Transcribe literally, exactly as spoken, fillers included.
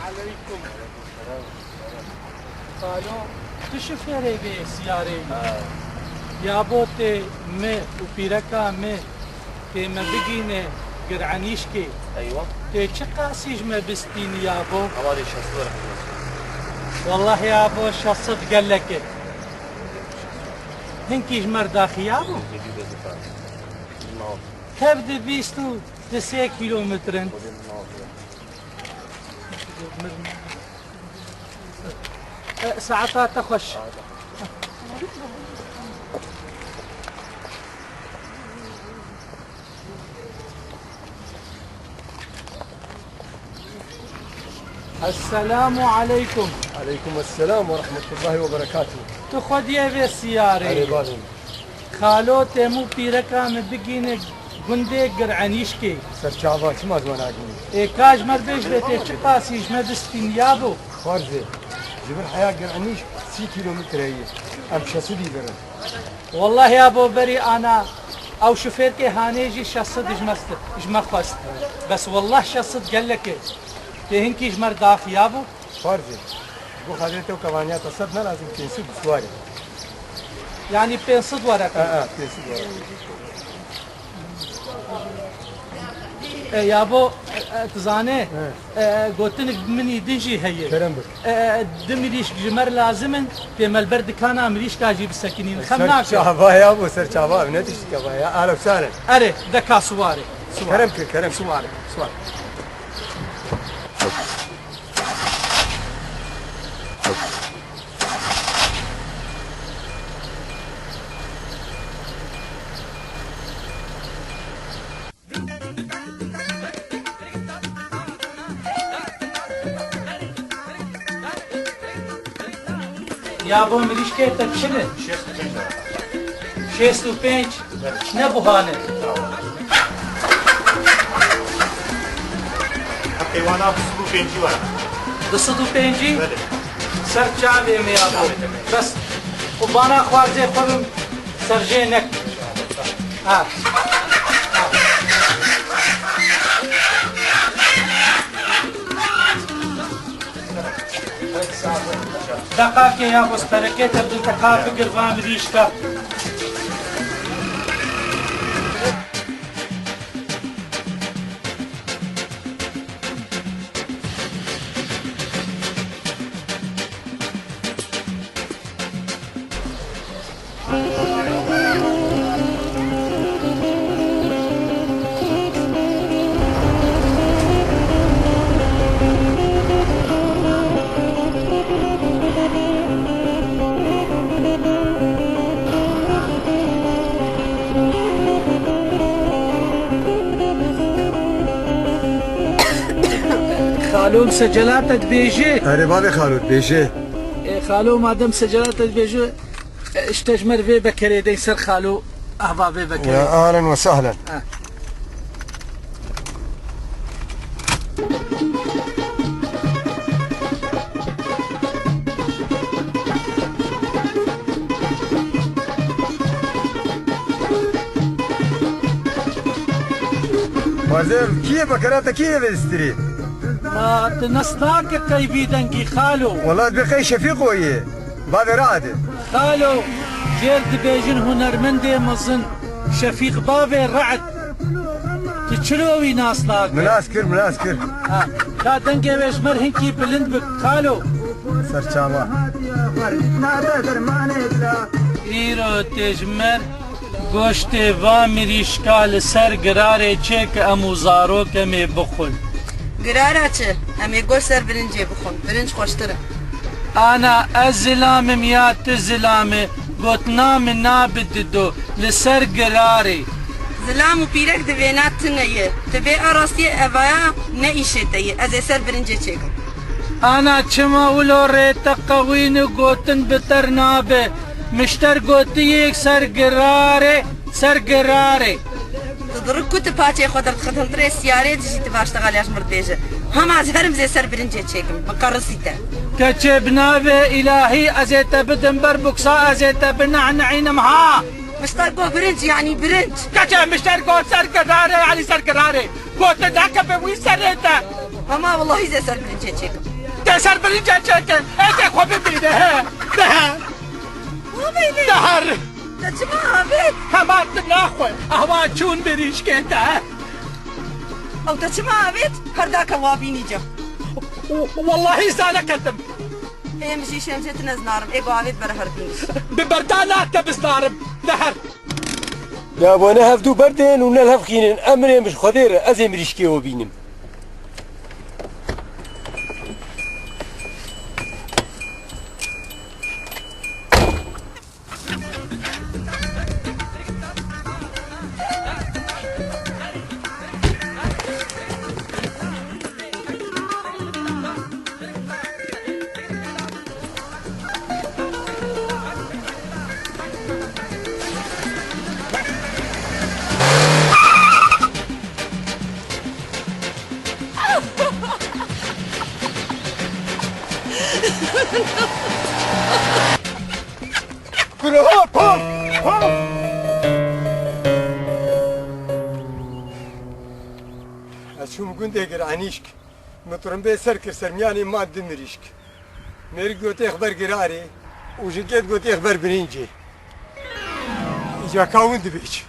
Aleykum. Xalo, tu şofêrê vê siyarê yî? Ha. Yabo tê mi û pîreka mi tê me bigîne Girenîşkê. Eywa. Tê çi qasî ji me bistînî yabo? Hevalê şeş sed were. Wellahî yabo şeş sed gelek e. Hinkî ji me re daxî yabo? Tev di bîst û di sê kîlometre in. E, saeta te xweş. Esselamu aleykum. Aleykum esselam ve rahmetullahi ve berekatuhu. Tu xwediyê vê siyarê. Erê, bavê min. Xalo, tê mi û pîreka min bigîne gundê Girenîşkê. Serçava, çima ji we nagihînî? Ê, ka ji me re bêj bê tê çi qasî ji me bistîn yabo? Farz e. Ji vir heya Girenîşk sî kîlometre ye. Em şeş sed î birin. Wellahî yabo berî ana ew şofêrkê hanê jî şeş sed ji me st-, ji me xwest. Bes wellah şeş sed gelek e. Tê hinkî ji me re daxî yabo? Farz e. Ji bo xatirê te û kevaniya te sed ne lazim, pênc sed û çar e. Yanî pênc sed were. E, e, pênc sed were. E, yabo, e, e, tu zanê, e, e, gotinik min î din jî heye. Kerem bik. E, e, du mirîşk ji me re lazim in, tê me li ber dikana mirîşka jî bisekinîn. Xem nake. Ser çava yabo, ser çava, ne tiştike va ya. Ahlen we sahlen. Erê, deka siwar e. Siwar. Kerem kir, kerem. Siwar e, siwar. Yabo mirîşkê te çi ne? Şêst û pênc lira. Şêst û pênc? Evet. Ne buha ne? Heqê wana du sed û pêncî were. Du sed û pêncî? Belê. Ser çavê me yabo. Çavê te me. Bes. Qurbana xwarzê xwe bim. Serjê nek. Ha. Ha. Deqakê yabo, sperekê te bidin, te ka bigir va mirîşka. Xalo, em secela te dibêje. Erê bavê Xalo, dibêje. Ê, Xalo, madem secela te dibêje, e, işte ji me re vê bekerê dey ser Xalo, ahva vê bekerê. Ya, ahlen ve sahlen. Ha. Xwezê, kî ye, bekera te kî ye vê stirî? Ma tu nas nake qey vî dengî Xalo? Wela dibê qey Şefîqo ye. Bavê Raedê. Xalo, jêr dibêjin hunermendê mezin Şefîq bavê Raed. Tu çilo wî nas nake? Min nas kir, min nas kir. Ha, ka dengê wê ji me re hinkî bilind bi, Xalo. Ser çava. Îro tê ji me re goştê va mirîşka li ser girarê çêke em û zarok em ê bixwin. Girara çi? Em ê goşt ser birincê bixwin. Birinc xweştir e. Ana ez zilam im ya tu zilam î, gotina min nabe dido, li ser girarê. Zilam û pîrek di vêna tune ye. Tu bê a rastiyê evaya ne îşê te ye. Ez ê ser birincê çêkim. Ana çima wilo rê te qewîn û gotin bi te re nabe? Mişter gotiyê ser girarê, ser girarê. Tu dirik ku tu paçê xwe derdixit hiltirê siyarê dijî tu vaştexaliya ji mir dibêje. Hema ez herim zê ser birincê çêkim. Bi qerisî te. Keçê bi navê îlahî ez ê te bidim ber buksa ez ê te binehneînim ha. Mişter got birinc, yanî birinc. Keçê mişter got ser girarê, yanî ser girarê. Gotin nake bi wî serê te. Hema wellahî zê ser bilincê çêkim. Te ser bilincê çêkin. Ê te xwe bibîne, he. De her. Wabîne. De her. Te çima avêt? Hema tu naxwe. Ahwa çûn birîşkê te. Ew te çima avêt? Her dake wabînî cem. Wellahî zane ketim. Ê min jî şemcê tu nezinarim. Ê ku avêt bere her bînî. Bi berda nake bizdarim. De her. Ya bo ne hevdû berdên û ne li hev xînin. Em mirê min ji Xwedê re, ez ê mirîşkê we bînim. Kuro, hop, hop, hop. Ez çûm gundê gir enîşk. Min tirimbê ser kir ser miyanê ma di mirîşk. Mêrik gotê xber girarê û jinkê gotê xber birincê. Îca ka win dibêç.